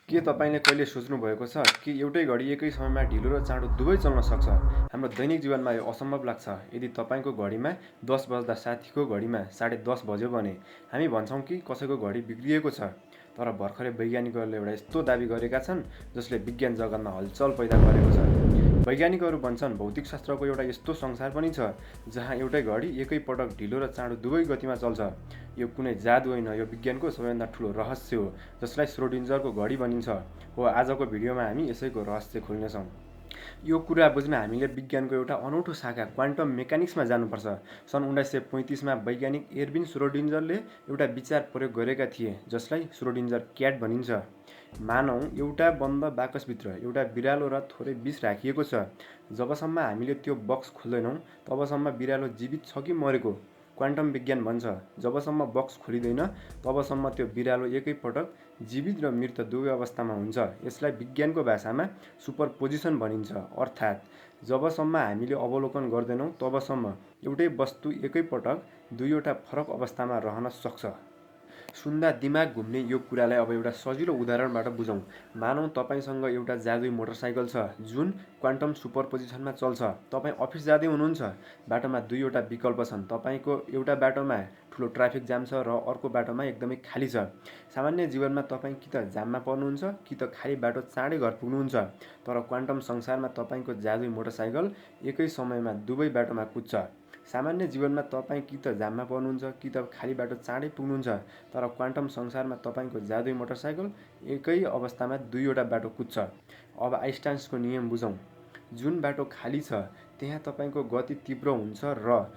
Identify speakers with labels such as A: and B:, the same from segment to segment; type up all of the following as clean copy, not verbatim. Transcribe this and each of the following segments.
A: के तपाईँले कहिले सोच्नुभएको छ कि एउटै घडी एकै समयमा ढिलो र चाँडो दुवै चल्न सक्छ? हाम्रो दैनिक जीवनमा यो असम्भव लाग्छ। यदि तपाईँको घडीमा 10 बज्दा साथीको घडीमा 10:30 बज्यो भने हामी भन्छौँ कि कसैको घडी बिग्रिएको छ। तर भर्खरै वैज्ञानिकहरूले एउटा यस्तो दाबी गरेका छन् जसले विज्ञान जगतमा हलचल पैदा गरेको छ। वैज्ञानिकहरू भन्छन् भौतिकशास्त्रको एउटा यस्तो संसार पनि छ जहाँ एउटै घडी एकै पटक ढिलो र चाँडो दुवै गतिमा चल्छ। यो कुनै जादु होइन, यो विज्ञानको सबैभन्दा ठुलो रहस्य हो, जसलाई श्रोडिन्जरको घडी भनिन्छ। हो, आजको भिडियोमा हामी यसैको रहस्य खोल्नेछौँ। यो कुरा बुझ्न हामीले विज्ञानको एउटा अनौठो शाखा क्वान्टम मेकानिक्समा जानुपर्छ। सन् 1935मा वैज्ञानिक एर्विन श्रोडिन्जरले एउटा विचार प्रयोग गरेका थिए जसलाई श्रोडिन्जर क्याट भनिन्छ। मानौँ एउटा बन्द बाकसभित्र एउटा बिरालो र थोरै विष राखिएको छ। जबसम्म हामीले त्यो बक्स खोल्दैनौँ तबसम्म बिरालो जीवित छ कि मरेको? क्वान्टम विज्ञान भन्छ जबसम्म बक्स खोलिँदैन तबसम्म त्यो बिरालो एकैपटक जीवित र मृत दुवै अवस्थामा हुन्छ। यसलाई विज्ञानको भाषामा सुपरपोजिसन भनिन्छ। अर्थात् जबसम्म हामीले अवलोकन गर्दैनौँ तबसम्म एउटै वस्तु एकैपटक दुईवटा फरक अवस्थामा रहन सक्छ। सुन्दा दिमाग घुम्ने यो कुरालाई अब एउटा सजिलो उदाहरणबाट बुझौँ। मानौँ तपाईँसँग एउटा जादुई मोटरसाइकल छ जुन क्वान्टम सुपरपोजिसनमा चल्छ। तपाईँ अफिस जाँदै हुनुहुन्छ। बाटोमा दुईवटा विकल्प छन्। तपाईँको एउटा बाटोमा ठुलो ट्राफिक जाम छ र अर्को बाटोमा एकदमै खाली छ। सामान्य जीवनमा तपाईँ कि त जाममा पर्नुहुन्छ कि त खाली बाटो चाँडै घर पुग्नुहुन्छ। तर क्वान्टम संसारमा तपाईँको जादुई मोटरसाइकल एकै समयमा दुवै बाटोमा कुद्छ। सामान्य जीवनमा तपाईँ कि त जाममा पर्नुहुन्छ कि त खाली बाटो चाँडै पुग्नुहुन्छ। तर क्वान्टम संसारमा तपाईँको जादुई मोटरसाइकल एकै अवस्थामा दुईवटा बाटो कुद्छ। अब आइन्स्टाइनको नियम बुझौँ। जुन बाटो खाली छ त्यहाँ तपाईँको गति तीव्र हुन्छ र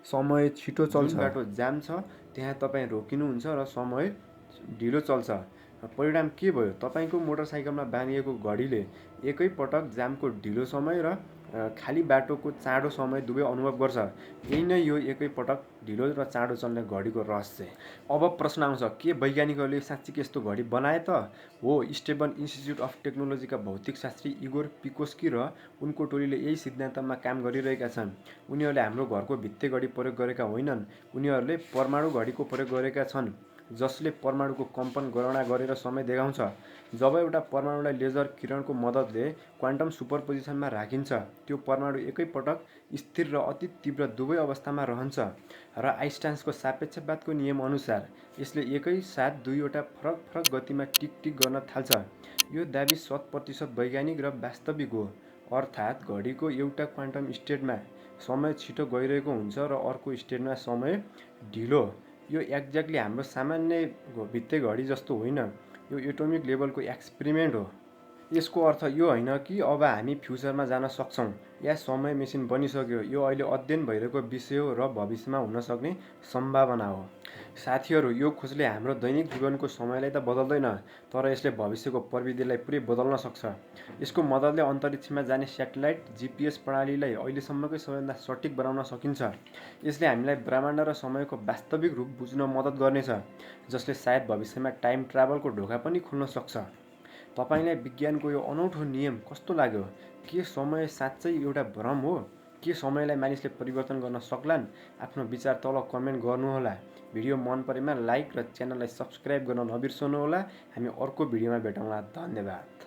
A: समय छिटो चल्छ। जुन बाटो जाम छ त्यहाँ तपाईँ रोकिनुहुन्छ र समय ढिलो चल्छ। परिणाम के भयो? तपाईँको मोटरसाइकलमा बाँधिएको घडीले एकैपटक जामको ढिलो समय र खाली बाटोको चाँडो समय दुवै अनुभव गर्छ। यही नै यो एकैपटक ढिलो र चाँडो चल्ने घडीको रहस्य। अब प्रश्न आउँछ, के वैज्ञानिकहरूले साँच्चीकै यस्तो घडी बनाए त? हो, स्टेबन इन्स्टिच्युट अफ टेक्नोलोजीका भौतिकशास्त्री इगोर पिकोस्की र उनको टोलीले यही सिद्धान्तमा काम गरिरहेका छन्। उनीहरूले हाम्रो घरको भित्ते घडी प्रयोग गरेका होइनन्, उनीहरूले परमाणु घडीको प्रयोग गरेका छन् जसले परमाणुको कम्पन गणना गरेर समय देखाउँछ। जब एउटा परमाणुलाई लेजर किरणको मद्दतले क्वान्टम सुपरपोजिसनमा राखिन्छ, त्यो परमाणु एकैपटक स्थिर र अति तीव्र दुवै अवस्थामा रहन्छ र आइन्स्टाइनको सापेक्षवादको नियम अनुसार यसले एकै साथ दुईवटा फरक फरक गतिमा टिक गर्न थाल्छ। यो दाबी 100% वैज्ञानिक र वास्तविक हो। अर्थात् घडीको एउटा क्वान्टम स्टेटमा समय छिटो गइरहेको हुन्छ र अर्को स्टेटमा समय ढिलो। यो एक्ज्याक्टली हाम्रो सामान्य भित्ते घडी जस्तो होइन, यो एटोमिक लेभलको एक्सपेरिमेन्ट हो। यसको अर्थ यो होइन कि अब हामी फ्युचरमा जान सक्छौँ या समय मेसिन बनिसक्यो। यो अहिले अध्ययन भइरहेको विषय हो र भविष्यमा हुन सक्ने सम्भावना हो। साथीहरू, यो खोजले हाम्रो दैनिक जीवनको समयलाई त बदल्दैन, तर यसले भविष्यको प्रविधिलाई पुरै बदल्न सक्छ। यसको मद्दतले अन्तरिक्षमा जाने स्याटेलाइट GPS प्रणालीलाई अहिलेसम्मकै सबैभन्दा सटिक बनाउन सकिन्छ। यसले हामीलाई ब्रह्माण्ड र समयको वास्तविक रूप बुझ्न मद्दत गर्नेछ, जसले सायद भविष्यमा टाइम ट्राभलको ढोका पनि खोल्न सक्छ। तपाईलाई विज्ञानको यो अनौठो नियम कस्तो लाग्यो? के समय साँच्चै एउटा भ्रम हो? के समयलाई मानिसले परिवर्तन गर्न सक्लान्? आफ्नो विचार तल कमेन्ट गर्नुहोला। भिडियो मन परेमा लाइक र च्यानललाई सब्स्क्राइब गर्न नबिर्सनुहोला। हामी अर्को भिडियोमा भेटौँला। धन्यवाद।